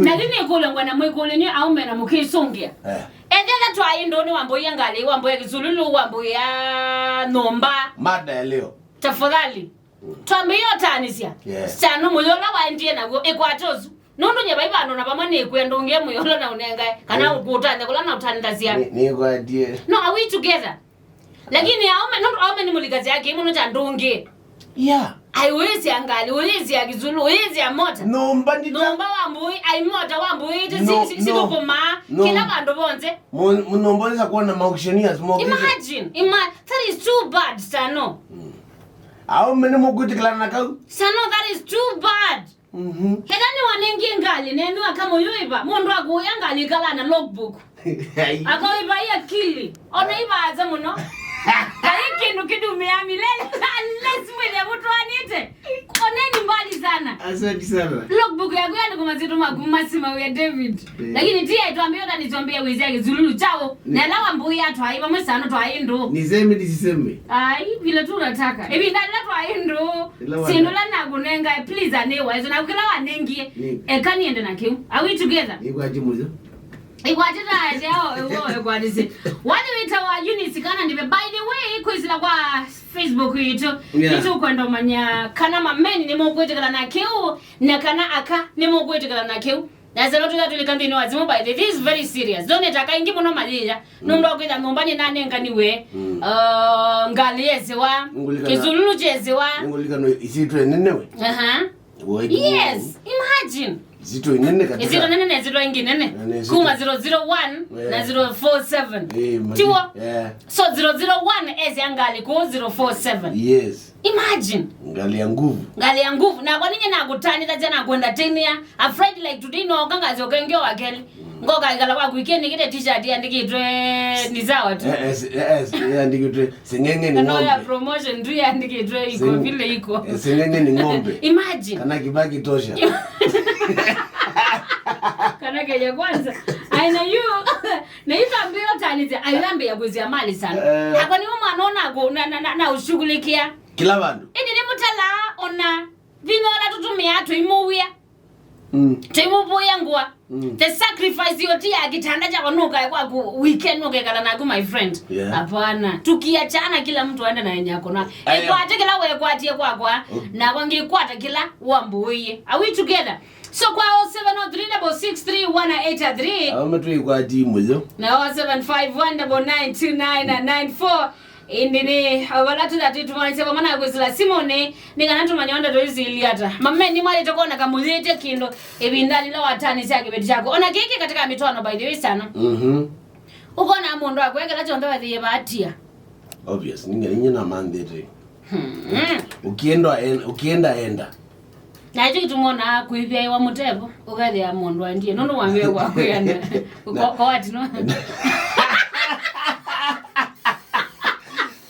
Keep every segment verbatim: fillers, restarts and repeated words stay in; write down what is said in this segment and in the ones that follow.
Na kĩu nĩ ĩkũlyo ngwenda mwĩkũlye nyie aũme na mũkĩsũngĩa. Eh. Ethĩwa twaĩ ndũũ nĩ wambũĩa ngalĩ, wambũĩa kĩsululu, wambũĩa nyũmba. Mada ya leo. Tafadhali. Twambĩĩe ũtaanĩsya. Yes. Sano mũyo ũla waendie naw'o, ĩkwate ũsu. Nũndũ nye vai vandũ na vamwe nĩkwĩa ndũngĩe mũyo ũla na ũnengae, kana ũkũtanĩa kũla na ũtanĩthasya. Nĩ-, nĩkwatie. No, are we together? Lakini aũme, nũndũ aũme nĩmũlikasya kĩĩ mũno kya ndũngĩ. Yeah. Ai, ũyĩsya ngalĩ, ũyĩsya kĩsululu, ũyĩsya mota. Nyũmba ndita. Nyũmba wambũĩ, ai, mota wambũĩte, si-, si-, sithũkũmaa kĩla vandũ vonthe. Mu-, mu-, nyũmba unaweza kuona ma auctioneers, ma auctioneers. Imagine, ima-, that is too bad, Sano. Aũme nĩmũkwĩtĩkĩlana na kau? Sano, that is too bad. Mhm. Ethĩwa nĩwanengie ngalĩ, nenyu akamũyũĩva, mũndũ akũya ngalĩ ĩkalaa na logbook. Ai. Akaĩva ĩ akili. Ona ĩvaasa mũno. Kaĩ kĩndũ kĩdumĩaa milele. Unless mwĩthĩa mũtwaanĩte. Oneni mbali sana. Asante sana. Logbook yaku yandĩkwa masyĩtwa maku masima wĩa David. Eh. Lakini ti aitwambia ũtanĩtwambia wĩsya kĩsululu kyaũ. Na ĩla wambũĩa twaĩ vamwe Sano twaĩ ndũũ. Niseme nisiseme? Ai, vile tu unataka. Ĩvinda ĩla twaĩ ndũũ. Ĩla wanda. Syĩndũ ĩla nakũnengae, please, anĩwa. Ĩso naku kĩla wanengie. Nĩ. Eka niende na kĩu. Are we together? Nĩkwati mũyo. Ĩkwatĩta ete ao, ĩwo ĩkwatĩsĩ. Wathi wĩtawa Eunice Kana Ndive. By the way, kwĩsĩla kwa Facebook yitũ. Yeah. Nĩtũkwenda ũmanya kana mameni nĩmũkwĩtĩkana na kĩu, na kana aka nĩmũkwĩtĩkana na kĩu. Na selo tũya tũlika nthĩnĩ wa simũ, by the way, this is very serious. Ndoneta kaingĩ mũno mayĩya. Mm. Nũndũ wa kwĩtha nyũmba nĩnanenganiwe, mm, uh, ngalĩ yesĩwa, nĩngũlikana, kĩsululu kyesĩwa. Nĩngũlikana isitwe nene we. Aha. Yes, imagine. Isitwe nene kabisa. Isitwe nene na isitwe ingĩ nene. Na nĩ isitwe. Kuma zero zero one, yeah, na zero four seven. Eh, ma-, tiwo? Yeah. So zero zero one esya ngalĩ kũũ zero four seven. Yes. Imagine. Ngalĩ ya nguvu. Ngalĩ ya nguvu. Na kwa nini nakũtanĩthasya na kwenda tenia? A Friday like today no kanga zio kengio wa keli. Ngoka ikala kwa weekend kile t-shirt yandikitwe ni sawa tu. Eh, eh, si-, eh, eh, si-, yandikitwe sing'eng'e ni ng'ombe. Kana ya promotion tu yandikitwe iko vile iko. Eh, sing'eng'e ni ng'ombe. Imagine. Kana Kibaki tosha. Kana Kenya kwanza. I know you. Na hizo mbio tanite, ayambe ya kuzia mali sana. Eh. Ako ni mwana ona na, na, na, na ushughulikia. Kila vandu. Indi ni mutala ona. Vino la tutumia tuimuwia. Mm. Tũimũvũĩa ngũa. Mm. The sacrifice yote ya kitanda chako nukae kwaku weekend nukekala naku my friend. Yeah. Hapana. Tukiachana kila mtu aende na yenye ako nayo. Aya. Ĩkwate kĩla wekwatie kwakwa, okay, nakwa ngĩkwata kĩla wambũĩie. Are we together? So kwa oh seven oh three double six three one eight three. Aũme twĩkwati mũyo. Na oh seven five one double nine two nine nine four. Ĩndĩ nĩ, o vala tũthatũ tũmaisye vamwe na kwĩsĩla simũnĩ, nĩ kana tũmanye ndeto isu ilyĩ ata. Mameni mwaĩlĩte kwona kamũyĩte kĩndũ ĩvinda lĩla watanĩsya kĩveti kyaku. Ona kĩĩ kĩ katika mĩtwaano, by the way, sana. Mhm. Ũkona mũndũ akwekela kyonthe wathĩie vaatia. Obvious, ninge ninye na mandhete. Hmm. Ukienda en-, ukienda enda. Na ĩkyo kĩtũmwa na kwĩthĩaĩwa mũtevo, ũkethĩa mũndũ aendie, nũndũ wambĩĩa kwa kwĩana. Ko-, koatino.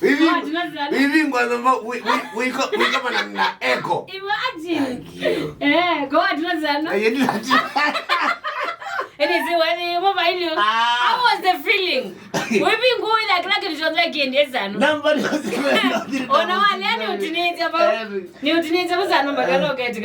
Hivi, koatino sana. Hivi ngwanza mba, wi-, wi-, wiko, wiko mana na echo. Imagine. Thank you. Eh, koatino sana. Aye, ni ati. Ene si wani, mo bailio. Ah. How was the feeling? Wewe nguo ila kila kitu chote kiendie sana. Namba ni. Ona wale yani utinite hapa. Eh. Nĩ ũtinĩte mũsano mbaka loketi.